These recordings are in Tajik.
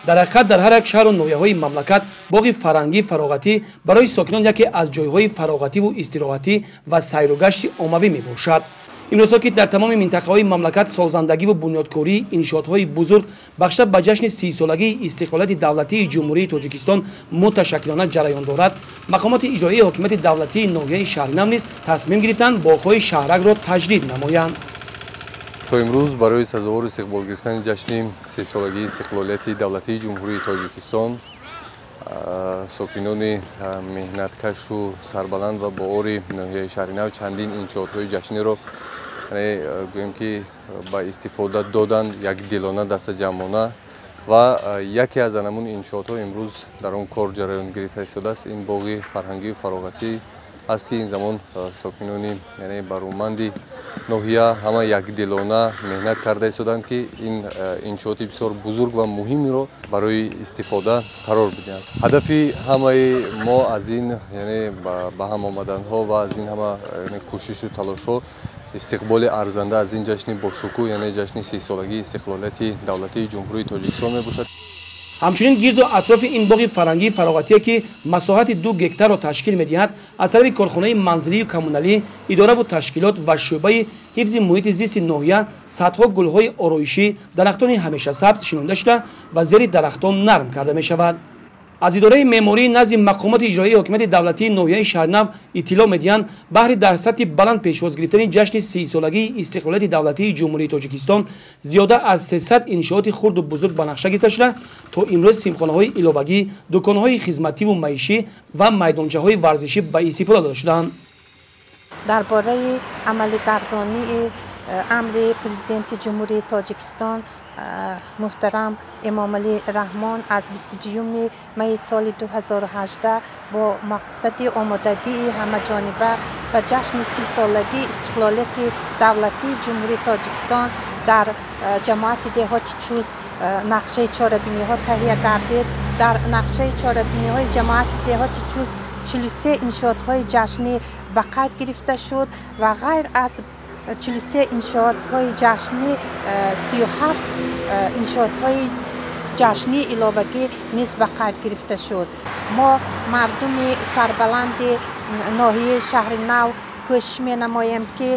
Дар ҳақиқат, дар ҳар як шаҳру ноҳияҳои мамлакат боғи фарҳангӣ фароғатӣ барои сокинон яке аз ҷойҳои фароғативу истироҳатӣ ва сайругашти оммавӣ мебошад. Имрӯзҳо, ки дар тамоми минтақаҳои мамлакат созандагиву бунёдкории иншоотҳои бузург бахшида ба ҷашни 30-солагии истиқлолияти давлатии Ҷумҳурии Тоҷикистон муташаккилона ҷараён дорад, мақомоти иҷроии ҳокимияти давлатии ноҳияи Шаҳринав низ тасмим гирифтанд боғҳои шаҳракро таҷдид намоянд. То имрӯз барои сазовор истиқбол гирифтани ҷашни 30-солагии истиқлолияти давлатии Ҷумҳурии Тоҷикистон сокинони меҳнаткашу сарбаланд ва боори ноҳияи Шаҳринав чандин иншоотҳои ҷашниро, гӯем ки, ба истифода доданд якдилона, дастаҷамъона. Ва яке аз анамун иншоотҳо имрӯз дар он кор ҷараён гирифта истодааст, ин боғи фарҳангию фароғатӣ аст, ки ин замон сокинони, яъне бароманди ноҳия ҳама якдилона меҳнат карда истоданд, ки ин иншооти бисёр бузург ва муҳимро барои истифода қарор бидиҳанд. Ҳадафи ҳамаи мо аз ин, яъне ба ҳам омаданҳо ва аз ин ҳама кӯшишу талошҳо истиқболи арзанда аз ин ҷашни бошукӯҳ, яъне ҷашни 30-солагии истиқлолияти давлатии Ҷумҳурии Тоҷикистон мебошад. Ҳамчунин гирду атрофи ин боғи фарҳангии фароғатие, ки масоҳати 2 гектарро ташкил медиҳад, аз тарафи корхонаи манзилию коммуналӣ, идораву ташкилот ва шӯъбаи ҳифзи муҳити зисти ноҳия садҳо гулҳои ороишӣ, дарахтони ҳамешасабз шинонда шуда ва зери дарахтон нарм карда мешавад. Аз идораи меъмории назди мақомоти иҷроии ҳокимияти давлатии ноҳияи Шаҳринав иттилоъ медиҳанд, баҳри дар сатҳи баланд пешвоз гирифтани ҷашни 30-солагии истиқлолияти давлатии Ҷумҳурии Тоҷикистон зиёда аз 300 иншооти хурду бузург ба нақша гирифта шуда, то имрӯз симхонаҳои иловагӣ, дуконҳои хизмативу маишӣ ва майдончаҳои варзишӣ ба истифода дода шудаанд. Дар бораи амалигардонии амри Президенти Ҷумҳурии Тоҷикистон муҳтарам Эмомалӣ Раҳмон аз 22 майи соли 2018 бо мақсади омодагии ҳамаҷониба ба ҷашни 30-солагии истиқлолияти давлатии Ҷумҳурии Тоҷикистон дар ҷамоати деҳоти Чуст нақшаи чорабиниҳо таҳия гардид. Дар нақшаи чорабиниҳои ҷамоати деҳоти Чуст 43 иншоотҳои ҷашнӣ ба қайд гирифта шуд ва ғайр аз 43 иншоотҳои ҷашнӣ 37 иншоотҳои ҷашнии иловагӣ низ ба қайд гирифта шуд. Мо, мардуми сарбаланди ноҳияи Шаҳри Нав, кӯшиш менамоем, ки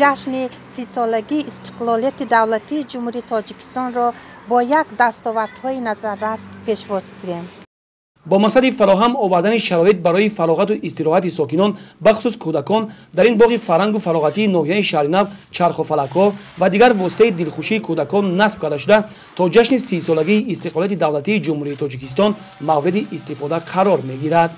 ҷашни 30-солагии истиқлолияти давлатии Ҷумҳурии Тоҷикистонро бо як дастовардҳои назаррас пешвоз гирем. Бо мақсади фароҳам овардани шароит барои фароғату истироҳати сокинон, бахусус кӯдакон, дар ин боғи фарҳангу фароғатии ноҳияи Шаҳринав чархуфалакҳо ва дигар воситаи дилхушии кӯдакон насб карда шуда, то ҷашни 30-солагии истиқлолияти давлатии Ҷумҳурии Тоҷикистон мавриди истифода қарор мегирад.